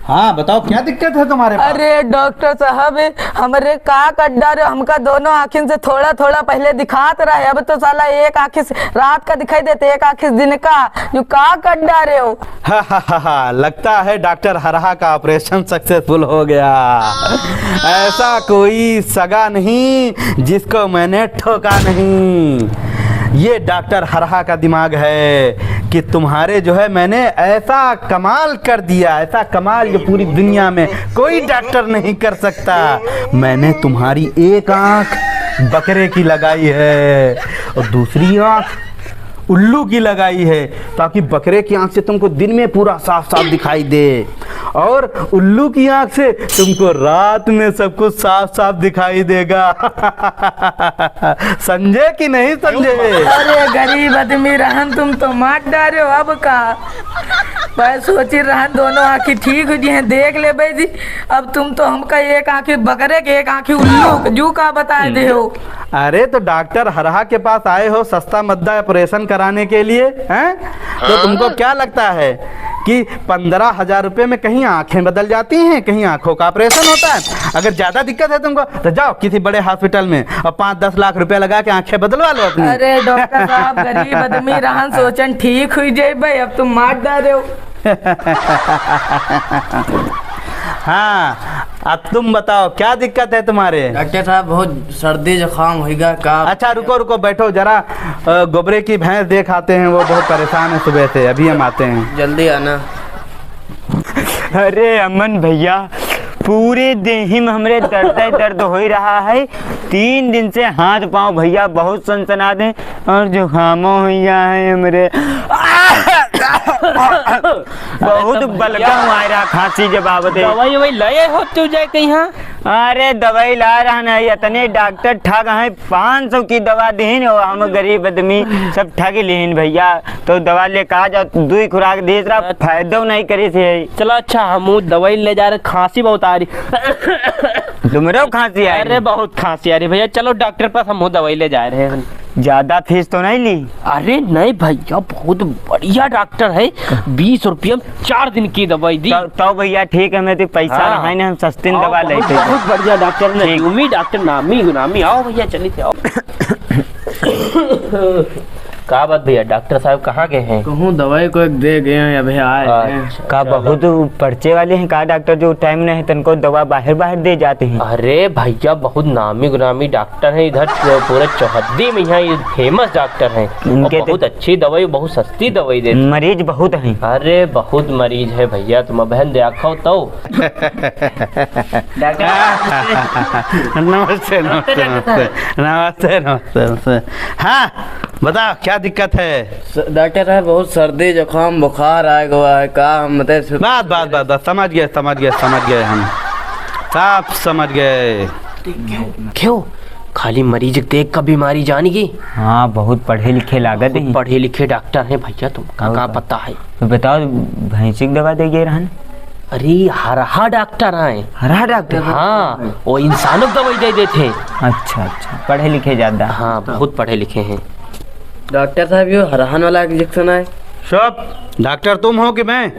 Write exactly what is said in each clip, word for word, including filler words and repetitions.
हाँ, बताओ, क्या दिक्कत है तुम्हारे पास? अरे डॉक्टर साहब, हमरे का कर डारे, हमका दोनों आँखिन से थोड़ा थोड़ा पहले दिखात रहे, अब तो साला एक आँखी से रात का दिखाई देते, एक आँखी से दिन का, जो का कर डारे हो। लगता है डॉक्टर हरहा का ऑपरेशन सक्सेसफुल हो गया। ऐसा कोई सगा नहीं जिसको मैंने ठोका नहीं। ये डॉक्टर हरहा का दिमाग है कि तुम्हारे जो है मैंने ऐसा कमाल कर दिया, ऐसा कमाल जो पूरी दुनिया में कोई डॉक्टर नहीं कर सकता। मैंने तुम्हारी एक आंख बकरे की लगाई है और दूसरी आंख उल्लू की लगाई है, ताकि बकरे की आंख से तुमको दिन में पूरा साफ साफ दिखाई दे और उल्लू की आंख से तुमको रात में सब कुछ साफ साफ दिखाई देगा। समझे कि नहीं समझे? अरे गरीब आदमी रहन, तुम तो मार डारे हो, अब का? मैं सोची रहन दोनों आँखी ठीक हो जी हैं, देख ले भाई जी। अब तुम तो हमका एक आँखी बकरे के, एक आँखी उल्लू के, जू का बताए दे हो। अरे तो डॉक्टर हरहा के पास आए हो सस्ता मद्दा ऑपरेशन कराने के लिए, हैं? तो तुमको क्या लगता है कि पन्द्रह हजार रुपये में कहीं आंखें बदल जाती हैं, कहीं आंखों का ऑपरेशन होता है? अगर ज्यादा दिक्कत है तुमको तो जाओ किसी बड़े हॉस्पिटल में और पाँच दस लाख रुपया लगा के आंखें बदलवा लो अपनी। अरे डॉक्टर साहब, गरीब आदमी रहन, सोचन ठीक हुई जाए भाई, अब तुम मार डारे हो। हाँ, अब तुम बताओ क्या दिक्कत है तुम्हारे? डॉक्टर साहब, बहुत सर्दी जुकाम होइगा का? अच्छा रुको रुको, बैठो जरा, अ, गोबरे की भैंस देख आते हैं, वो बहुत परेशान है सुबह से, अभी हम आते हैं। जल्दी आना। अरे अमन भैया, पूरे देही में हमरे दर्द ही दर्द हो रहा है। तीन दिन से हाथ पाँव भैया बहुत सनसनात हैं और जुकामो हुआ है हमरे। बहुत बलगम आ रहा खांसी जब आवत है। दवाई ववाई लाए हो तू जाए कहीं? हाँ। अरे दवाई ला रहा नहीं, इतने डॉक्टर ठग हैं, पाँच सौ की दवा दीन और हम गरीब आदमी सब ठग लीन भैया। तो दवा लेके आ जाओ, दुई खुराक दे रहा, फायदो नहीं करी से। चलो अच्छा, हम दवाई ले जा रहे, खांसी बहुत आ रही। तुमरो खांसी आ रही? अरे बहुत खांसी आ रही भैया, चलो डॉक्टर पास, हम दवाई ले जा रहे हैं। ज्यादा फीस तो नहीं ली? अरे नहीं भैया, बहुत बढ़िया डॉक्टर है, बीस रुपये में चार दिन की दवाई दी। तो, तो भैया ठीक है, मैं तो पैसा हाँ। रहा है ना, हम सस्ती में आओ, दवा बहुत, लेते हैं। बहुत बढ़िया डॉक्टर ने, ठीक। नामी डॉक्टर, नामी गुनामी। आओ भैया, चलिए आओ। का बात भैया, डॉक्टर साहब कहाँ गए हैं? कहूँ दवाई को एक दे गए हैं, अभी आए हैं। अच्छा, का चलो। बहुत पर्चे वाले हैं का डॉक्टर, जो टाइम नहीं है तनको दवा बाहर बाहर दे जाते हैं? अरे भैया, बहुत नामी गुनामी डॉक्टर हैं इधर, पूरे चौहद्दी में यहाँ ये फेमस डॉक्टर हैं। इनके और तो बहुत अच्छी दवाई, बहुत सस्ती दवाई देते हैं। मरीज बहुत हैं। अरे बहुत मरीज है भैया, तुम बहन देखो तो। डॉक्टर नमस्ते, नमस्ते, नमस्ते, नमस्ते, नमस्ते, नमस्ते। हाँ, बताओ क्या दिक्कत है? स-, डॉक्टर साहब, बहुत सर्दी जुकाम बुखार आ गवा है, का हम बताए सु- बात, बात, बात, बात, समझ गए, समझ गए, समझ गए हम, साफ समझ गए। क्यों? खाली मरीज देख का बीमारी जान गई। हाँ, बहुत पढ़े लिखे लागत बहुत हैं। पढ़े लिखे डॉक्टर हैं भैया, तुमका और का का? पता है? तो बताओ, भैंसी की दवा दे गए रहन? अरे, हरहा डॉक्टर आए। हरहा डॉक्टर? हाँ, वो इंसानों को दवाई दे देते हैं। अच्छा, अच्छा, पढ़े लिखे ज्यादा। हाँ, बहुत पढ़े लिखे हैं। डॉक्टर साहब, यो हरहन वाला इंजेक्शन आए। चुप, डॉक्टर तुम हो कि मैं?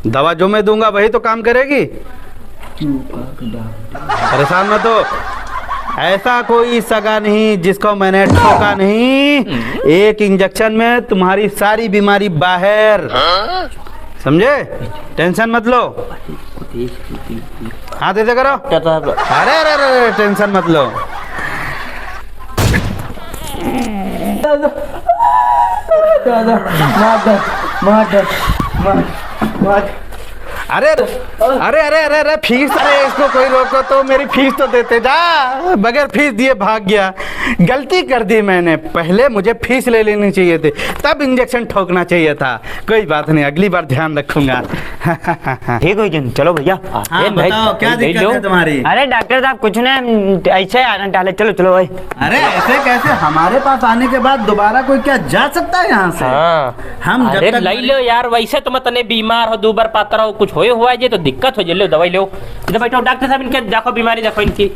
दवा जो मैं दूंगा, वही तो काम करेगी। परेशान मत हो, ऐसा कोई सगा नहीं जिसको मैंने ठोका नहीं। एक इंजेक्शन में तुम्हारी सारी बीमारी बाहर, समझे? टेंशन मत लो। हाथ ऐसे करो। अरे, अरे, अरे, अरे, टेंशन मत लो। दादा, मार दे, मार दे, मार, मार। अरे, अरे, अरे, अरे, अरे, फीस, अरे, इसको कोई रोको तो, मेरी फीस तो देते जा, बगैर फीस दिए भाग गया। गलती कर दी मैंने, पहले मुझे फीस ले लेनी चाहिए थी, तब इंजेक्शन ठोकना चाहिए था। कोई बात नहीं, अगली बार ध्यान रखूंगा। ठीक हो जन, चलो भैया। हाँ, ए, भाई, बताओ, क्या भाई, दिक्कत लो। है तुम्हारी? अरे डॉक्टर साहब, कुछ ना, ऐसे आ रहे हैं टहले, चलो, चलो भाई। अरे ऐसे कैसे? हमारे पास आने के बाद दोबारा कोई क्या जा सकता है यहाँ से? हाँ। हम जब अरे तक लई लो यार, वैसे तुम तने बीमार हो, दू बार पातर हो, कुछ होए हुआ है जे तो दिक्कत हो जे, लो दवाई लो। इधर बैठो डॉक्टर साहब, इनके देखो बीमारी, देखो इनकी।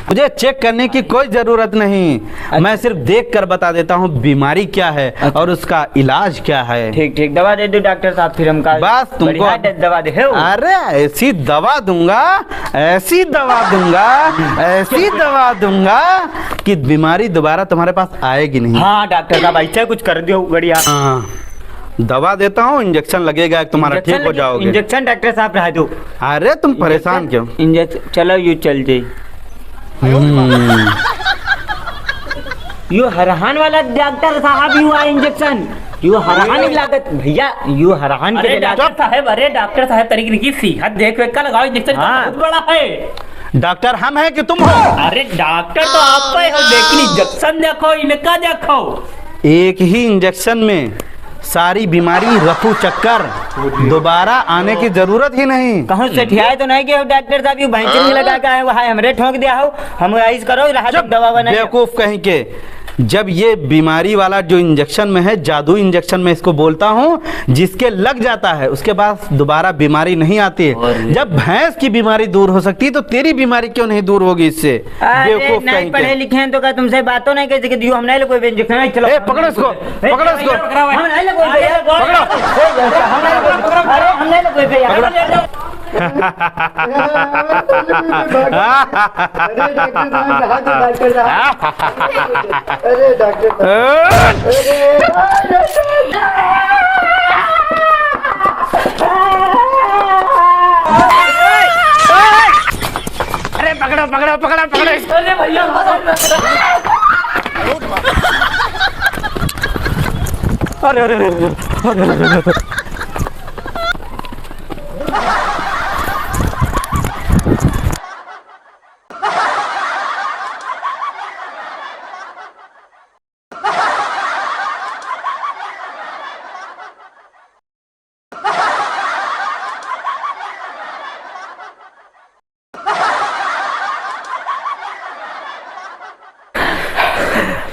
मुझे चेक करने की कोई जरूरत नहीं। अच्छा। मैं सिर्फ देख कर बता देता हूँ बीमारी क्या है अच्छा। और उसका इलाज क्या है। ठीक, ठीक, दवा दे दो डॉक्टर साहब, फिर हम का बस तुमको बढ़िया द-, दवा दे हो। अरे ऐसी दवा दूंगा, ऐसी दवा दूंगा, ऐसी दवा दूंगा कि बीमारी दोबारा तुम्हारे पास आएगी नहीं। हाँ डॉक्टर साहब, ऐसे कुछ कर दो बढ़िया। हाँ, दवा देता हूँ, इंजेक्शन लगेगा, तुम्हारा ठीक हो जाओगे। इंजेक्शन डॉक्टर साहब रह दो। अरे तुम परेशान क्यों? इंजेक्शन, चलो यू चल जाई। हम्म। यो हरहान वाला डॉक्टर साहब, यू आ इंजेक्शन, यो हरहान ही लागत भैया, यो हरहान के अरे डॉक्टर साहब, अरे डॉक्टर साहब, तरीके की सेहत देख वेख का लगाओ इंजेक्शन, हाँ। बहुत बड़ा है। डॉक्टर हम हैं कि तुम हो? अरे डॉक्टर तो आप ही हो, लेकिन इंजेक्शन देखो, इनका देखो। एक ही इंजेक्शन में सारी बीमारी, रफू चक्कर, दोबारा आने की जरूरत ही नहीं। कहूँ सेठियाए तो नहीं कि हो डॉक्टर साहब, यू भैंसिन लगा के आए, वहाँ हमरे ठोंक दिया हो, हम ऐस करो, रहा चुप, दवा बनाए। बेवकूफ कहीं के। जब ये बीमारी वाला जो इंजेक्शन में है, जादू इंजेक्शन मैं इसको बोलता हूँ, जिसके लग जाता है, उसके बाद दोबारा बीमारी नहीं आती है। और जब भैंस की बीमारी दूर हो सकती है, तो तेरी बीमारी क्यों नहीं दूर होगी इससे? अरे, बेवकूफ नहीं कहीं के। पढ़े लिखे हैं तो का तुमसे बातों नहीं कर सके? दियो, हम नहीं लगोइबे इंजेक्शन, नहीं, चलो। ए, पकड़ो इसको, ए, पकड़ो इसको। हम नहीं लगोइबे यार। पकड़ो। हम नहीं लगोइबे। अरे, हम नहीं लगोइबे यार। पकड़ो। अरे, डॉक्टर साहब, डॉक्टर साहब। अरे, डॉक्टर साहब। अरे, अरे, अरे। अरे पकड़ो, पकड़ो, पकड़ो, पकड़ो। अरे भैया, अरे, अरे, अरे, अरे।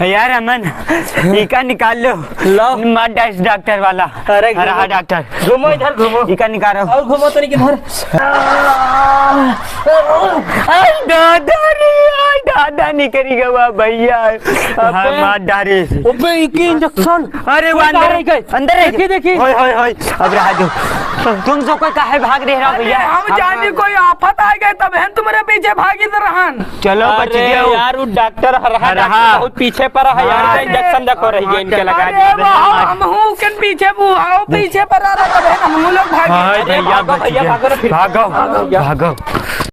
यार अमन, इका निकाल लो। लो। मार डाइस डॉक्टर वाला। अरे अरे हाँ घूमो। डॉक्टर। घूमो इधर घूमो। इका निकालो। और घूमो तो नहीं किधर। आई दादा रे, आई दादा निकरी गवा भैया। अबे। हाँ, मार डारे। अबे, इकी इंजेक्शन। अरे, वो कोई अंदर बाहर है, गए। अंदर है। देखिए, देखिए। होय, होय, होय। अब रहा दो। तुम सब कोई काहे भाग रहे हो अरे, भैया? हम जाने कोई आफत आ गए, तब हम तुम्हारे पीछे भागी तो रहन। चलो, बच अरे गया वो। यार, वो डॉक्टर हर, हर हर डॉक्टर हाँ। बहुत पीछे पड़ा है यार, हाँ। इंजेक्शन देखो रही है इनके लगा अरे, दिया। वाह, हम हूँ के पीछे, वो आओ पीछे पड़ा रहा, तब हम लोग भागे। हाँ, अरे, भैया, भागो, बच भैया, गया। भागो ना, फिर। भागो, भागो, भैया। भागो।